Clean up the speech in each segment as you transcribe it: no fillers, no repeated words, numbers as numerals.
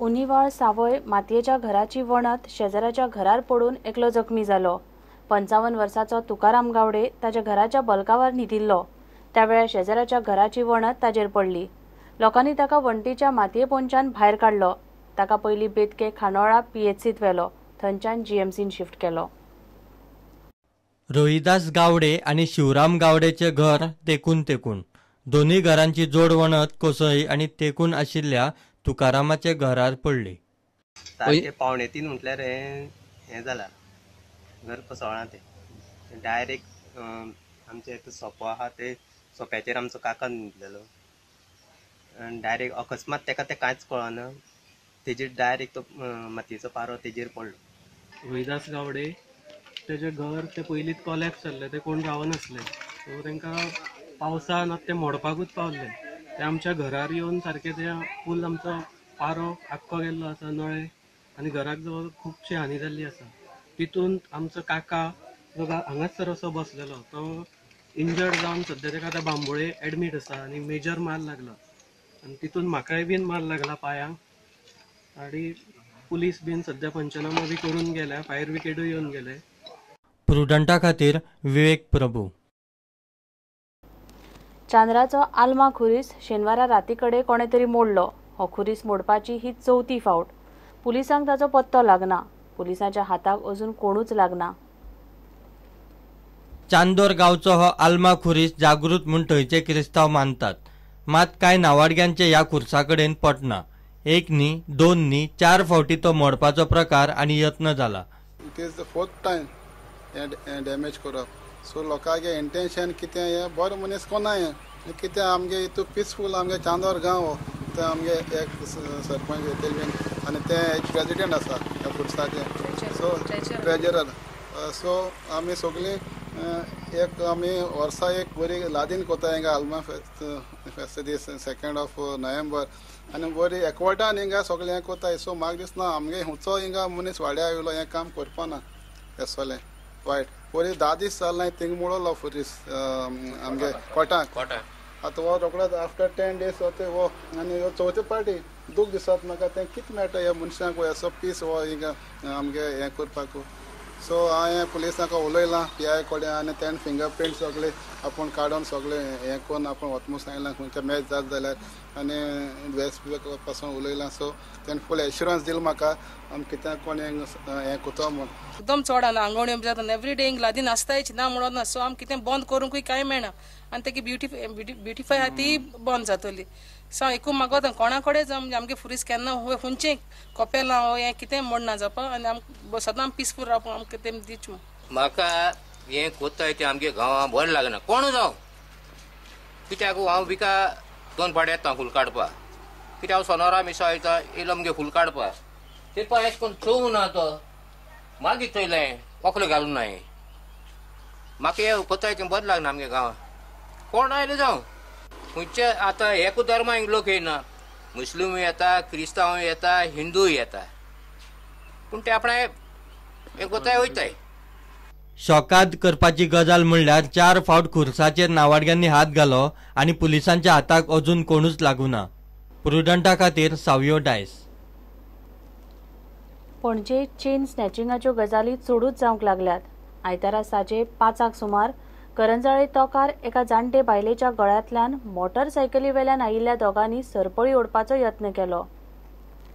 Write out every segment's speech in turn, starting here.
उनिवाळ सावय मातयेच्या घराची वणत शेजाऱ्याच्या घरार पडून एकलो जखमी जालो. 55 वर्साचो तुकाराम गावडे ताच्या घराच्या बलकावार न्हिदिल्लो. त्या वेळार शेजाऱ्याच्या घराची वणत ताजेर पडली. लोकांनी ताका वण्टीच्या मातये पोंच्यान भायर काडलो. ताका पयलीं बेतके खांडोळा पीएचसीत व्हेलो, थंयच्यान जीएमसीन शिफ्ट केलो. रोहिदास गावडे आनी शिवराम गावडेचे घर तेकून तेकून, दोनूय घरांची जोड वणत कोसळ्ळी आनी तेकून आशिल्ल्या तुकारामाच्या घरार पडली. सारकें 2:45 म्हटल्यार हें जाला, घर कोसळ्ळां तें. डायरेक्ट आमचें एक सोपो आहा, ते सोप्याचेर आमचो काका न्हिदलेलो. डायरेक्ट अकस्मात तेका तें कांयच कळना, तेजेर डायरेक्ट तो मातयेचो पारो तेजेर पडलो. रोहिदास गावडे तेजें घर तें पयलींच कोलॅप्स जाल्लें, तें कोण रावनासलें. सो तांकां पावसान आतां तें मोडपाकूच पावल्लें. ते आमच्या घरार येवन सारकें तें फूल आमचो पारो आख्खो गेल्लो आसा, नळे आनी घराक जवळ खुबशी हानी जाल्ली आसा. तितून आमचो काका जो हांगासर असो बसलेलो तो इंजर्ड जावन सद्या ताका आतां बांबोळे एडमीट आसा आनी मेजर मार लागला. आनी तितून म्हाकाय बीन मार लागला पांयांक. आनी पुलीस बीन सद्या पंचनामा बी करून गेल्या, फायर ब्रिगेडूय येवन गेले. प्रुडंटा खातीर विवेक प्रभू. चांद्राचो आल्मा खुरीस शेनवारा राती कडेन कोणे तरी मोडलो. हो खुरीस मोडपाची ही चवथी फावट. पुलिसांक ताचो पत्तो लागना. पुलिसांच्या हाताक अजून कोणूच लागना. चांदोर गांवचो हो आल्मा खुरीस जागृत म्हूण थंयचे क्रिस्तांव मानतात. मात कांय नावाडग्यांचे ह्या खुर्सा कडेन पटना. एक न्ही, दोन न्ही, 4 फावटी तो मोडपाचो प्रकार आनी यत्न जाला. It is the 4th time हें डॅमेज करप. सो लोकांगे इंटेन्शन कितें, हें बरो मनीस कोना हें कितें आमगे हितू पिसफूल आमगे चांदोर गांव ते आमगे एक सरपंच येतले बीन आनी ते एक प्रेजिडेंट आसा ह्या खुर्साचे, सो ट्रेजरर. सो आमी सगळीं एक आमी वर्सा एक बरी लादीन कोता हिंगा आल्मा फेस्त दीस 2 नोव्हेंबर आनी बरी एकवटान हिंगा सगळें हें कोताय. सो म्हाका दिसना आमगे हुंचो हिंगा मनीस वाड्या आयलो हें काम करपाना. हें वायट पयलीं 10 दीस जाले थिंग मोडलो खुरीस आमगे कोटाक. आतां हो रोकडोच आफ्टर 10 डेज हो ते हो आनी हो चवथे पार्टी दूख दिसत म्हाका. तें कितें मेळटा ह्या मनशांक असो पीस हो हिंगा आमगे हें करपाक. सो हांवें पुलिसांक उलयलां पी I कडेन आनी तेणें फिंगर प्रिंट सगळे आपूण काडून सगळे हें करून आपूण वता म्हूण सांगलां खंयच्या मॅच जात जाल्यार आनी वेस्ट पासून उलयलां. सो तेणें फूल एश्युरन्स दिलो म्हाका आमी कित्याक कोण हें करता म्हूण. एकदम चड आनी आंगवण्यो बी जाता एवरी डे हिंग लादीन आसतायच ना म्हणून ना. सो आमी कितें बंद करूंकूय कांय मेळना आनी तेगी ब्युटिफाय आहा ती बंद जातली. सो हांव एकूच मागता कोणा कडेन जावं आमगे फुरीस केन्ना खंयचें कपेलां हो हें कितें मोडना जावपा आनी आमकां सदां पिसफूल रावपाक आमकां तें दिच. म्हाका हें कोत्ताय तें आमगे गांवां बरें लागना कोण जावं कित्याक हांव बिका 2 फावट येता फूल काडपाक. कित्याक हांव सोनोरा मिसा वयता येयलो मगे फूल काडपाक ते पळय अशें करून चोवूं ना तो मागीर चोयलें वखलो घालूं ना. हें म्हाका हें कोत्ताय तें बरें लागना आमगे गांवां कोण आयलो जावं खंयचे. आतां एकू धर्माक लोक येयना, मुस्लिमूय येता, क्रिस्तांव येता, हिंदूय येता, पूण ते आपणा एकवताय वयताय. शॉकाद करपाची गजाल म्हणल्यार 4 फावट खुर्साचेर नावाडग्यांनी हात घालो आनी पुलिसांच्या हाताक अजून कोणूच लागूना. प्रुडंटा खातीर सावियो डायस. पणजे चेन स्नॅचिंगाच्यो गजाली चडूच जावंक लागल्यात. आयतारा साजे 5 सुमार करंजाळे तोकार एका जाणटे बायलेच्या गळ्यांतल्यान मोटरसायकली वेल्यान आयिल्ल्या दोगांनी सरपळी ओडपाचो यत्न केलो.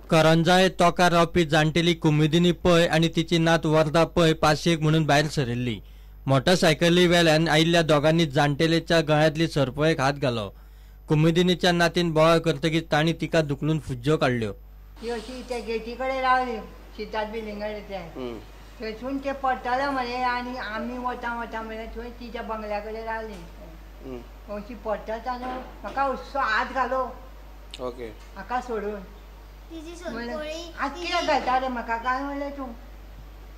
करंजाळे तोकार रावपी जाणटेली कुमुदिनी पै आनी तिची नात वर्धा पै पासयेक म्हणून भायर सरिल्ली. मोटरसायकली वेल्यान आयिल्ल्या दोगांनी जाणटेलेच्या गळ्यांतली सरपळेक हात घालो. कुमुदिनीच्या नातीन बोवाळ करतकीच तांणी तिका धुकलून फुज्ज्यो काडल्यो. ती अशी त्या गेटी कडेन रावली, सिद्धार्थ बिल्डिंग कडेन थंयसून ते पडटले मरे आनी आमी वता वता म्हळ्यार थंय तिच्या बंगल्या कडेन रावली. अशी पडटा न्हू म्हाका असो हात घालो ओके म्हाका सोडून हात कित्याक घालता रे म्हाका काय म्हणलें तूं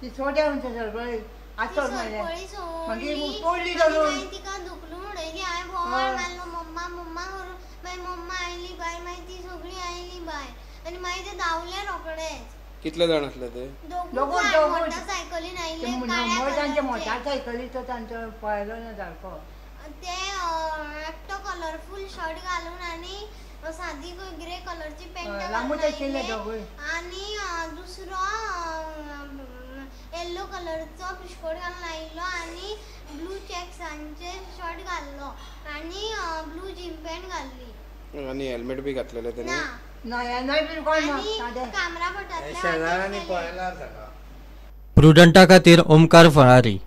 ती सोड्या म्हणटा सरपळी हात सोड म्हणलें मागीर तोडली धरून तिका धुकलून उडयली. हांवें बोवाळ मारलो मम्मा मम्मा करून, मागीर मम्मा आयली बाय, मागीर ती सगळीं आयली बाय आनी मागीर ते धांवले रोखडेच. कितले जाण असले ते? मोटरसायकलीन आयिल्ले, तांच्या मोटरसायकलीचो तांचो पळयलो ना सारको. ते एकटो कलरफूल शर्ट घालून आनी सादी ग्रे कलरची पेंट घालून आयिल्ले आनी दुसरो येल्लो कलरचो पिशकोट घालून आयिल्लो आनी ब्लू चॅक्सांचे शर्ट घाल्लो आनी ब्लू जीन पॅन्ट घाल्ली आनी हेल्मेट बी घातलेलें तेणी? ना, हेल्मेट बी कोण ना. कामरा भटांतल्या. प्रुडंटा खातीर ओमकार फळारी.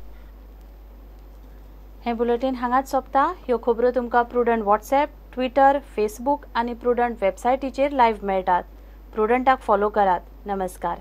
हें बुलेटीन हांगाच सोंपता. ह्यो खबरो तुमकां प्रुडंट व्हॉट्सएप, ट्विटर, फेसबूक आनी प्रुडंट वेबसायटीचेर लायव्ह मेळटात. प्रुडंटाक फॉलो करात. नमस्कार.